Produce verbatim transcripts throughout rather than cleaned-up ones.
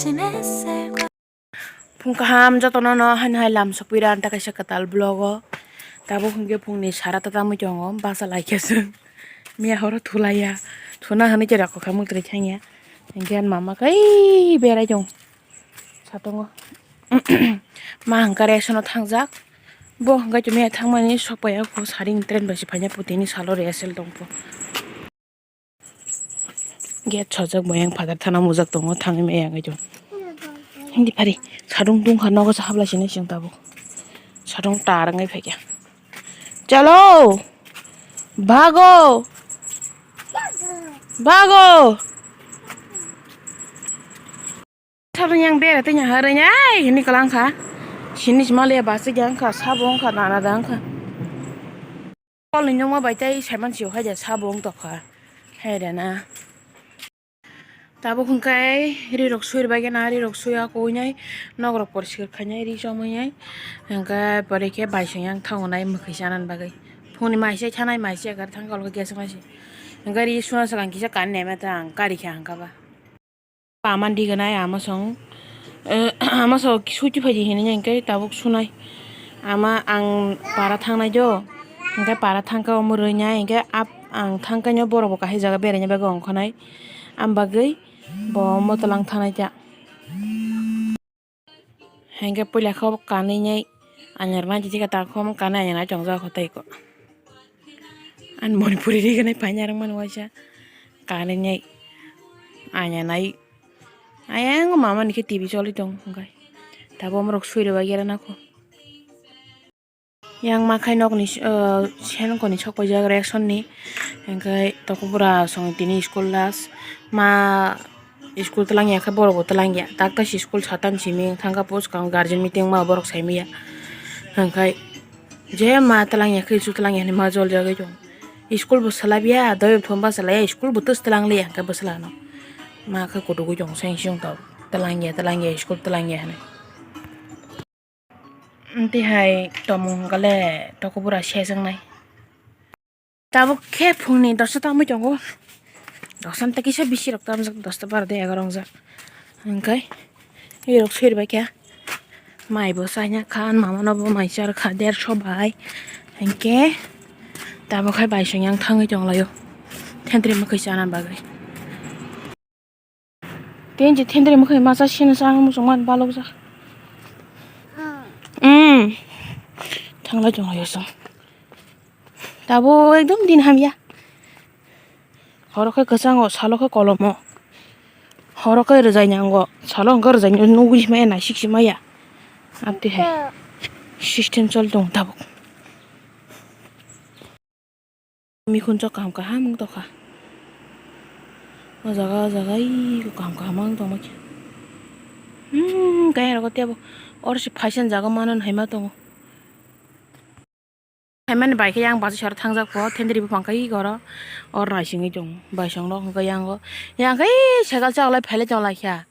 Phung kaham jotono no haino hai lam sopui ra ta kaisa kwtal vlog o. Tabuk hwnkhe phungni sara ta tamui tongo, basa laikha se. Miya horo thulaiya. Thuna hwnwi je rokho kha mwtwrwi thangya. Hwnkhe ani mama khe berai tong satongo. Ma hwnkhe ration o thangjak. Bo hwnkhe miya thangmani sokpaiya, kho saring train bai se phaina putini salo ration tongpho. Gate sojak bo yang phatar thana mujak tongo, thangwi maya wngwi tongo. Hindi phari, sadung tungkha nogo se habla sini siyang tabuk. Sadung tar wngwi phaikha. Chalo! Bhago! Bhago! Saboni yang bera tanya haranya, ai, ini kelangka. Sini semua lihat basi yang ka, sabong ka, nana dang ka. Kol ni nyuma bai tai saiman sio haja sabong tokha. Hai dana. Tabuk hwnkhe rirok suir bai gana, rirok suya kuinai, nokrok poriskar khainai, ri chomwi nai. Hwnkhe pore khe bai song yang thango nai mwkhwi chanani bagwi. Phungni mai se chanai mai se gar thang kol gas mai se. Hwnkhe ri suna swkang kisa kan nema ta ang kari kha hwnkha ba. Ama diganai ama song, eh, ama song suti phaidi hinwi hwnkhe tabuk sunai. Ama ang para thangnai jo, hwnkhe para thangkhe omo rwinai hwnkhe ap-, ang thangkhe no borok bo kahai jaga beraina bagwi ongkhanai. Am bagwi bo omo twlang thanai ta. Hwnkhe puila khe obo kanwi nai anyar nai tongthika, ta khe omo kanwi anyar nai tongjak kho tei kho. Ani Manipuri ri gwnai paina rwngmani waisa kanwi nai anyar nai. Ayang mama ni khe T V choli tong hwnkhe. Tabuk omorok sui rwbaiyarana kho. Yang ma khai nokni, eh, sengkoni sok paijak ration ni. Hwnkhe tokobura song tini school last. Ma school twlang ya khe borok bo twlang ya. Tak ta si school satan simi thangka po swkang guardian meeting ma borok sai maya. Hwnkhe je ma twlang ya khe su twlang ya hinwi ma jol jagwi tong. School bo swlabya doi thum ba swlaiya school bo twlang liya hwnkhe bwsla no. Ma khe kutukgwi tong seng siyong tok twlang ya twlang ya school twlang ya hinwi. Amtwi hai tongmung hwnkhe le tokobura sejak nai. Tabuk khe phungni dosta tangwi tongo. Dosta tei kisa bisi rok tamjak, dosta baro tei egaroh wngjak. Hwnkhe rirok sui rwbaikha. Mai bo chaina kha, mama no bo mai cha rwkha derso bai. Hwnkhe tabuk hai bai song yang thangwi tonglaio. Thentwrwi mwkhwi chana bagwi. Tei je thentwrwi mwkhwi masa sino chang muchungmani balokjak. Mm. Thanglai tonglaio chwng. Tabuk ekdom din hamya. Horo khe kwchango, salo khe kolomo. Horo khe rwjai nyango, salo hwnkhe rwjai nugwi se maya, naisik se maya. Amtwi hai system choli tongo tabuk. Mikhunjak kaham kaham wng tongkha. O jaga, o jaga, ui, kaham kaham wng tongma khe. Hmm, kaya rogo tebo. Oro se phaisa jaga mano hai ma tongo. Hai mani bai khe yang bachai sara thangjak pho, thentwrwi buphang khe oro. Oro naisingwi tongo. Bai song rok hwnkhe yang o. Yang khe cycle chaklai phailai tonglai kha.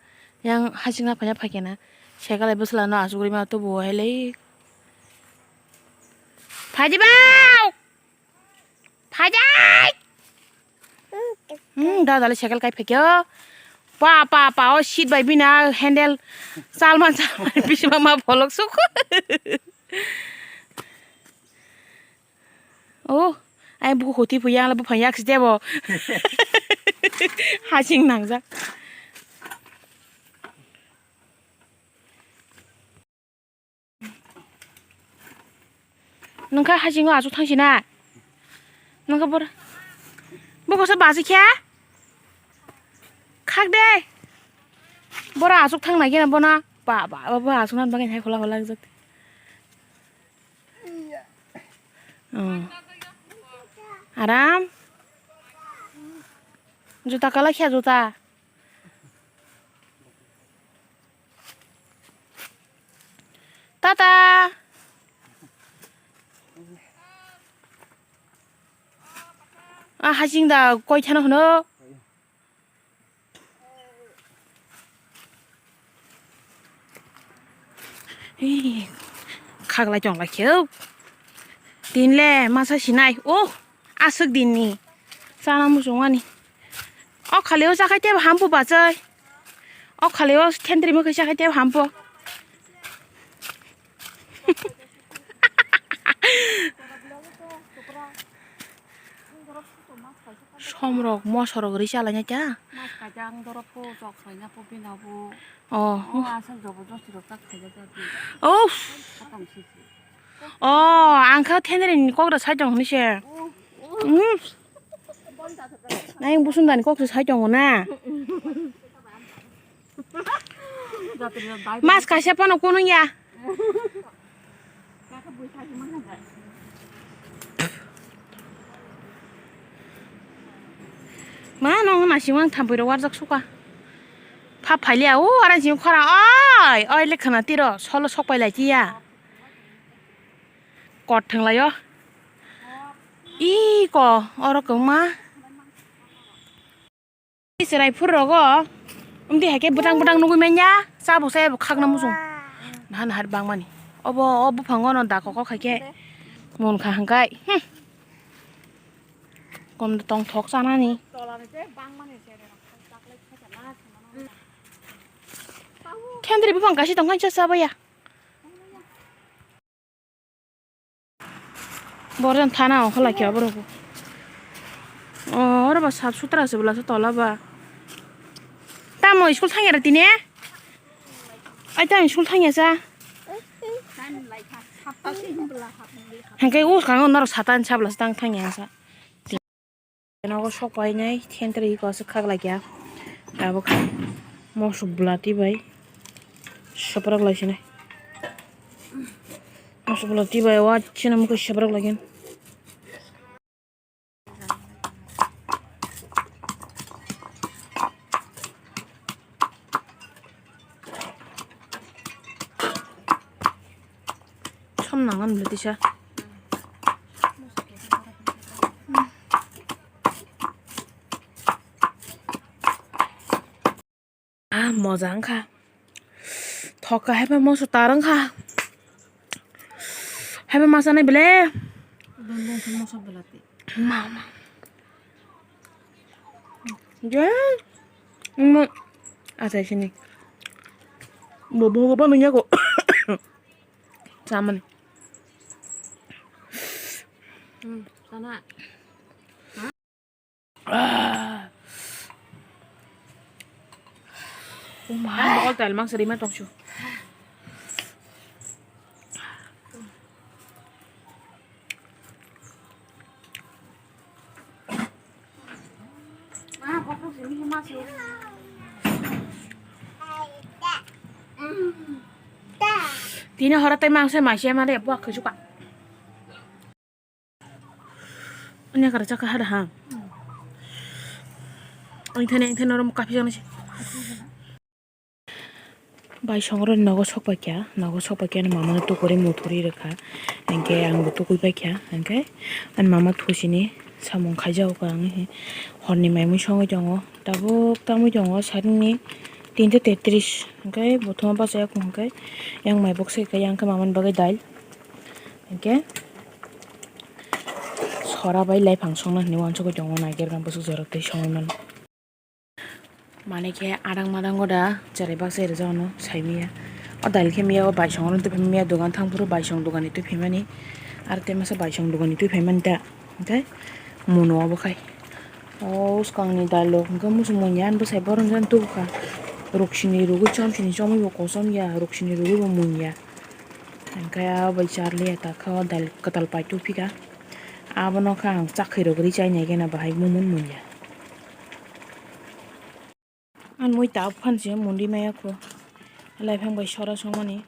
Yang hasingna phaina phaikhe na. Cycle bai bwsla no achugwi ma tubu hai le. Phaidi bau! Phaidi! Hmm, dada le cycle kai phekyo. Pa, pa, pa, o seat bai bina handle. Salman, salman, bisima ma bolok suk. Oh, ai buku khuti phu yang le buphang yak sitebo. Hasing nangjak. Nungkha hasingo asuk thangsinai. Nungkha bor-, bo kosa basi khe? Khak de. Bora asuk thang nai khe bono. Ba, ba, ba, ba, asuk nang bagwi hai khola khola jak. Oh. Aram. Juta kala khe juta. Tata. Ah, hasing da koi thano hwno. Ih, khaglai chonglai khe. Tinle masa sinai. Oh, aswk dinni. Chana muchungmani. O khali o chakhai tebo hampu bachai. O khali o thendri mokhe sa khai te hampo. Somrok, mosorok ri chalaina kya? Mas kajang dorok po, chok khlaina po, bina po. Oh. Oh, asal jobo josi rok tak khaida jadi. Oh. Khatam sisi. Oh, ang kha thendri ni kok da sai tong hwnwi se. Oh, oh. Hmm. Nang busung dani kok se sai tongo na. Mas kaisa phano kunung ya. Ma nong na sing ang thampui rok warjak suka. Pha phalia o ara sing khora oi oi le khana tiro solo sok pai lai chi ya. Kot thang lai o. I ko oro kwma. Chwrai phur rogo. Umdi hai khe bwtang bwtang nugui manya. Cha bo cha ebo khakna muchung. Nahan har bangmani. Obo o buphango no da koko khai khe. Mon kha hangkai. Hmm. Kom tong thok chanani. Kendri buphang kaisa tong kha cha cha baya. Borjan thana ongkha lai khe borok. O, oro ba sap sutra se bwla se tola ba. Tamo school thangya ra tine? Ai tamo school thangya sa. Hangke u kang norok satan sabla se tang thangya sa. Nogo sok painai, thentri iko aswk khak laikya. Tabuk moso bwlati bai soprok laisinai. Moso bwlati bai o achina mukhe soprok laikin. Som nangan bwlai tisa. Ah, moja wngkha. Thokha haiba moso tar wngkha. Haiba masa nai bele. Mama. Je, mo, asa sini. Bo bo bo nungya ko. Chamani. Hmm, sana. Ah. Uma, bokol tel mang seri ma tongsu. Tini hora tai mangsa masia mare buak khusuka. Anya kara chakha hada ha. Ang thani ang thani rom kapi jana si. Bai songro nogo sok paikya, nogo sok paikya ni mama no tukuri muthuri rwkha. Hingke ang bo tukui paikya, hingke ani mama thusini samung khaijao ka ang he. Horni maimui songwi tongo, tabuk tamui tongo, saringni tinta tetris, hingke bo thoma bachaya hingke yang mai boksa hingke yang khe mama ni bagwi dal. Hingke sora bai laifang songna hinwi wansugwi tongo, naikerkha bwswk jorok tei songwi mano. Manwi khe adang madango da cherai baksa rwjak no sai manya. O dal khe manya o baisong oro twi phai manya, dogan thang phuru baisong dogan ni twi phaimani. Aro tei masa baisong dogan ni twi phaimani ta. Hwnkhe muno obo khai. O swkang ni dal rok hwnkhe muchung manya ani bwsai borom jani tubukha. Ruksini rwgwi chomsini chomwi bo kosom ya, ruksini rwgwi bo munya. Hwnkhe abo bai charli ya takha o dal kwtal pai tubphika. Abono khe ang chakhwi rok ri chainai gana bahai mumun munya. Ang mui ta phan se mundi maya kho. Laifang bai sora songmani.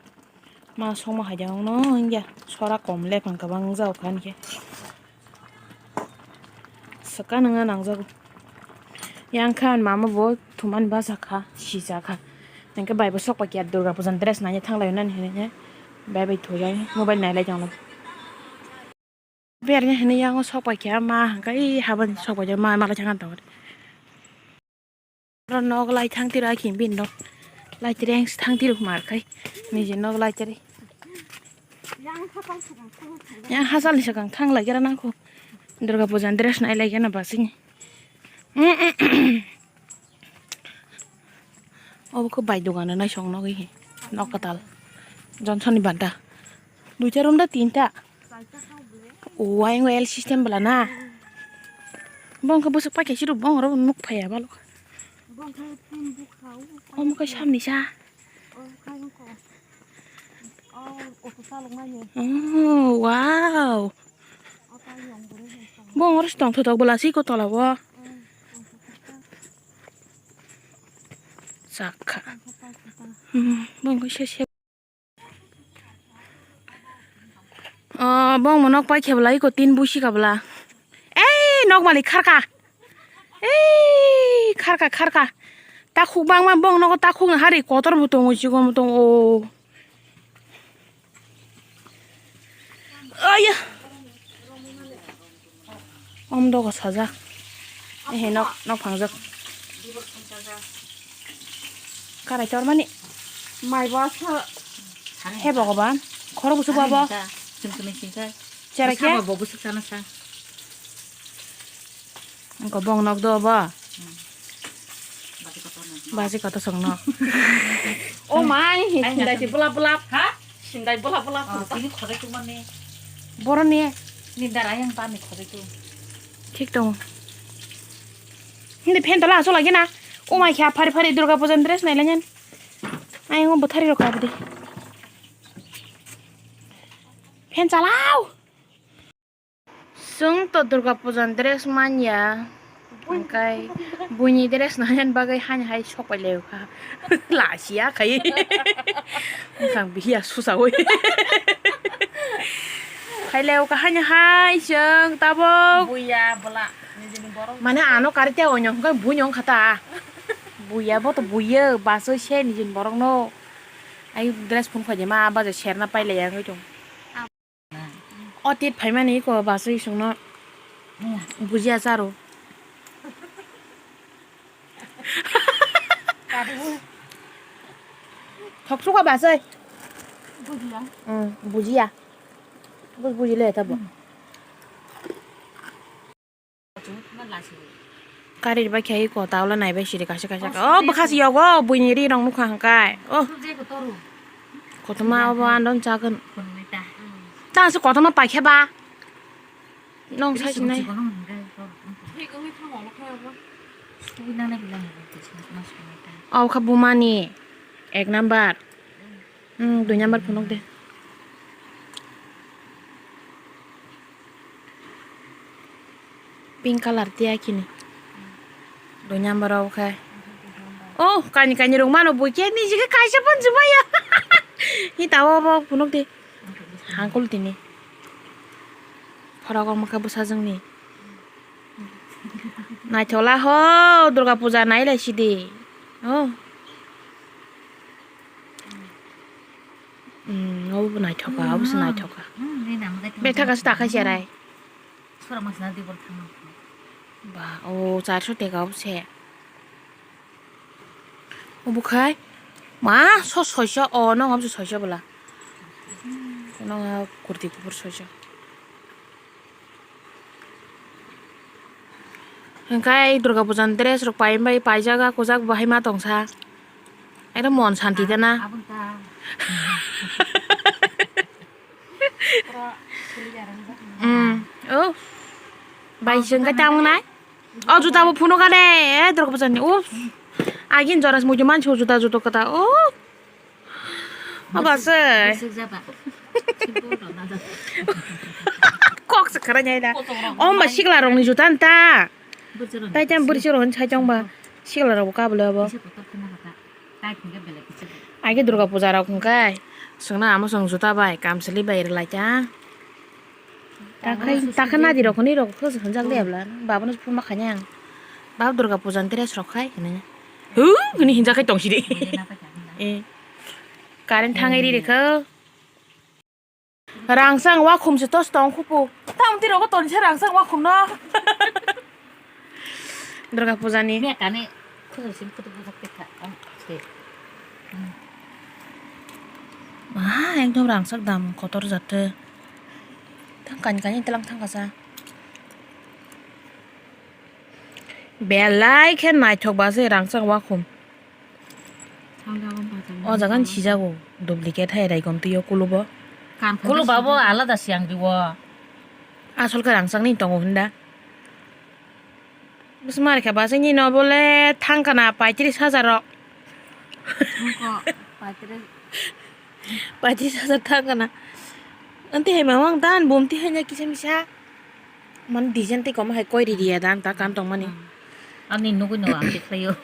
Ma songma hai jagong no wngya. Sora kom laifang kwbang jao khan khe. Swkang nangna nangjago. Yang khan mama bo thumani basa kha, sija kha. Hingke bai bo sok pai khe Durga puja ni dress nai thang lai nani hinwi bai bai thujai mobile nai lai tong lai. Bereng hinwi yang sok pai khe ma hingke habani sok pai ma malai thang tong. Oro nok lai thang tiro, ai khe bini nok lai tiri, ang thang tiro mar khai niji nok lai tiri. Yang hachal ni swkang thang lai gira nang kho. Durga puja ni dress nai lai gana basing. Obo khe bai dogan naisong nogwi he. Nok kwtal. Johnson ni banta. Duita room da tinta. O, ayang L system bwla na. Bong khe bwswk paikhe siro bong oro nuk phaiya balo. Omo khe samni sa. Oh, wow. Bong oro se tongthotok bwla se iko tola o. Chakha. Hmm, bong khe se se. Oh, bong mo nok pai khe bwla iko tin busi kha bwla. Ei, nok malik kharka. Ei, kharka, kharka. Takhuk bangma bong nogo takhuk na hari kotor bo tongo, chikon bo tongo. Aya. Om dogo sajak. Ehe nok, nok phangjak. Karai tor mani. Mai ba sa. He Bhogoban. Khoro busu babo. Chum chum sing kai. Chera khe? Sabo bo busu sana sa. Engko bong nok do bo. Baji kotor song no. O mai, sindai si bulap bulap. Ha? Sindai bulap bulap. Oh, tini khode tu mane. Boroni. Ni dara yang pa ni khode tu. Thik tong. Hindi phen tola aso lagi na. O mai kha phari phari Durga Puja dress nai lanyan. Ai ngo bothari rok abdi. Phen chalao. Chwng to Durga Puja ni dress manya, hwnkhe buini dress naiyan bagwi hani hai sok pai lai kha. Lachia khai. Wngkha bihiya susawi. Khai lai kha hani hai chwng tabuk. Buya bwla, nijini borok. Mane ano kari te onyo hwnkhe buino wngkha ta. Buya bo to buya, baswi se nijini borokno. Ai dress phunukha de ma baja serna pai lai ya wngwi tong. O tit phaimani eko baswi chwngno bujia charo. Thok suka baswi. Bujia. Hmm, bujia. Bus bujile tabo. Karir bai khe iko ta ola nai bai siri kaisa kaisa. Oh, bwkha si yogo buini ri rong nukha hwnkhe. Oh. Kotorma obo andon chakon. Tang se kotorma paikhe ba. Nong sai sinai. Obo kha bumani ek number. Hmm, dui number phunuk de. Pink colour tiya kini. Dui number o khe. Oh, kani kani rung mano bui khe niji khe kaisa pon jumaya. Hi tawo bo phunuk de. Hangkul tini. Phorok o mokhe bwsajwng ni. Naithola ho Durga Puja nai lai sidi. Oh. Hmm, obo bo naithoka, obo se naithoka. Bethaka se takhai cherai. Ba, o charso teka obo se. Obo khai ma so soiso, o nong obo se soiso bwla. Nong kurti kuphur soiso. Hwnkhe Durga Puja ni dress rok pai bai paijak a kujak bo hai ma tongsa. Ekdom mon santi gana. Mm. Oh. Bai se hwnkhe tamo nai. Oh, juta bo phunuk kha de. Eh, Durga Puja ni. Oh. Agin jora se muitu mansi o juta juto kata. Oh. Aba se. Kok se khara nyai da. Om ba sikla rong ni juta nta. Tai tam bwrwi chwrwng sai chong ba. Sikla rok bo kablo abo. Age Durga Puja rok hwnkhe. Songna amo song juta bai kamsli bai rwlai ta. Takhai, takhai nadi rok hwnwi rok khe hwnjak le abla. Babono phunukma khainai ang. Bab Durga Puja ni dress rok khai hwnwi. Hu, hwnwi hinjak khai tong sidi. Eh. Current thangwi ri rikha. Rangchak wakhum se tos tong khupu. Tam twi rogo toni se rangchak wakhum no. Durga Puja ni. Mekani khujur sim kutuk kutuk tikha. Ma, ekdom rangchak dam kotor jate. Thang kani kani telang thang kasa. Belai khe naithok ba se rangchak wakhum. O jaga ni sijago duplicate hai raikom twi o kulubo. Kuluba bo alada siyang di o. Asol khe rangchak ni tongo hinda. Bwswk ma rikha bachai nini no bole thang kana paitris hajar rok. Paitris hajar thang kana. Anti hai mama ang dan bumti hai na kisa misa. Man design tei komo hai koi riri ya dan ta kan tong mani. Ani nugui no ang tikhlaio.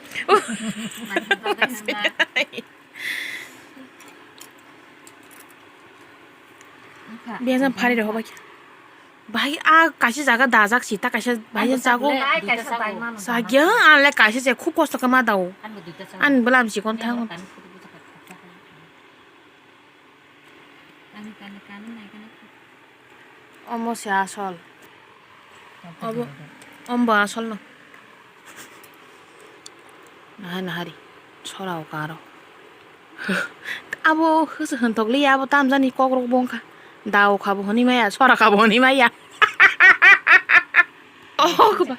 Biasa phari rok bai. Bahai a kaisa jaga dajak si ta kaisa bahai jago. Sagya ale kaisa se khub kosto khe ma dao. Ani bwlam si kon thango. Omo se asol. Obo, ombo asol no. Nahai nahari. Sora o karo. Abo hwswk hwnthok liya, abo tamjani kokrok bo wngkha. Da o kha bo hwnwi maya, sora kha bo hwnwi maya. Oh, kwtal.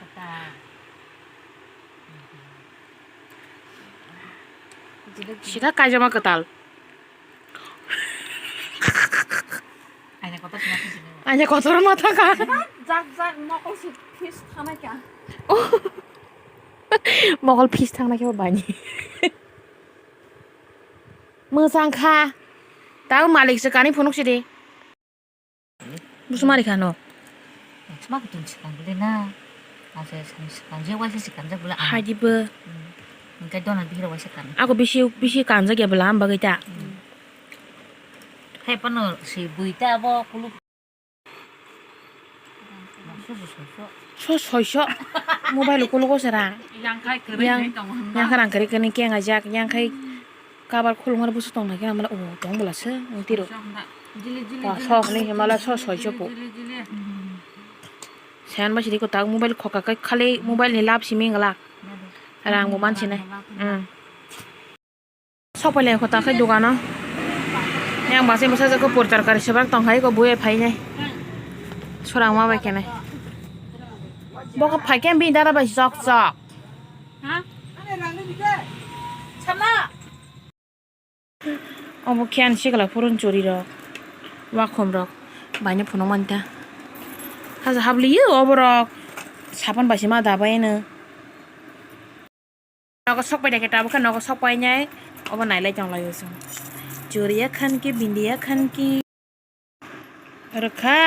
Sida kaijama kwtal. Aina kotor ma thang sini. Aina kotor ma thang ka. Jak jak mokol si fis thanai ka. Oh. Mokol fis thangnai khe bani. Mwchang kha. Tao malik se kani phunuk sidi. Busu mari kha no. Sma kutung sikang beli na. Asa sani sikang je waisa sikang je bela. Hai di bo. Engkai dona bihira waisa kan. Ako bisi bisi kanjak ya bela am bagwi ta. Hai pano si buita abo kulu. So soiso. Mobile kulu ko sera. Yang khai kere yang khai tong handa. Yang kharang kere kene keng ajak yang khai. Kabar khulumar busu tong nai khe mala o tong bwla se wng tiro. Sok hwnda. Jili, jili, jili, sok hwnwi jili, himala jili, so soi jili, chopo. Jili, jili. Sen ba sidi kwtak mobile khoka khe khali mobile ni lap simi wngla. Rang bo man sinai. Rang bo man sinai. Sok pai lai kho ta khai dogano. Yang basi bwsa jagw poritar kari sebak tong khai ko buye phai nai. Sorang ma bai khe nai. Bo khe phai khe bini dada bai sok sok. Ha? Sama. Obo khe ani sikla phurun churi rok, wakhom rok baino phunuk mani ta. Haja habliyo oborok sapan bai se ma dabai no. Nogo sok pai da khe tabuk khe nogo sok pai nai obo nailai tong lai o chwng. Churi ya khan ki bindi ya khan ki. Rwkha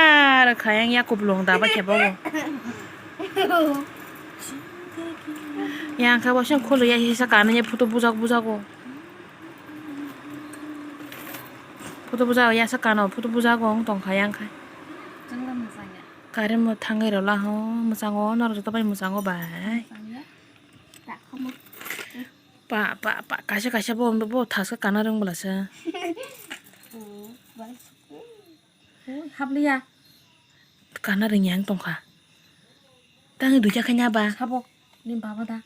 rwkha yang ya kuplung da bai khe bobo. Yang khe bo seng kholo ya hisa kanwi ya photo bujak bujago. Photo bujago ya sa kano photo bujago wng tong kha yang khe. Chwngno mwchang ya. Kare mo thangwi rwla ho mwchango norok joto bai mwchango bai. Mwchang ya. Tak khamu. Pa pa pa kaisa kaisa bo bo thaska kana rwng bwla sa. Oh, bai. Ui, habliya. Kana rwngya wng tongkha. Tangwi duita khaina ba. Sabo, ni baba da.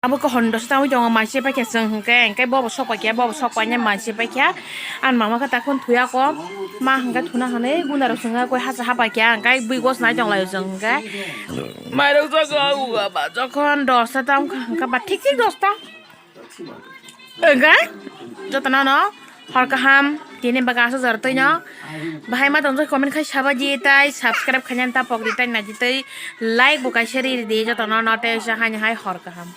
Abo khe hondo se tangwi tongo, mai se paikha chwng hwnkhe, hwnkhe bobo sok paikha, bobo sok paina mai se paikha. Ani mama khe takhun thuya kho, ma hwnkhe thuna hwnwi guna rok chwngya koi hasa hapaikha, hwnkhe bui gos nai tonglaio chwng hwnkhe. Mairok jago, ua ba, jokhon dosta tangkha, hwnkhe ba thik thik dosta. Hwnkhe jotono no hor kaham, tini bagwi aswk jora twino. Bahai ma tongjakha comment khai sabaidi, tai subscribe khainani ta pokdi, tai naidi, tai like bo kaisa ridi, jotono no tei sa haini hai hor kaham.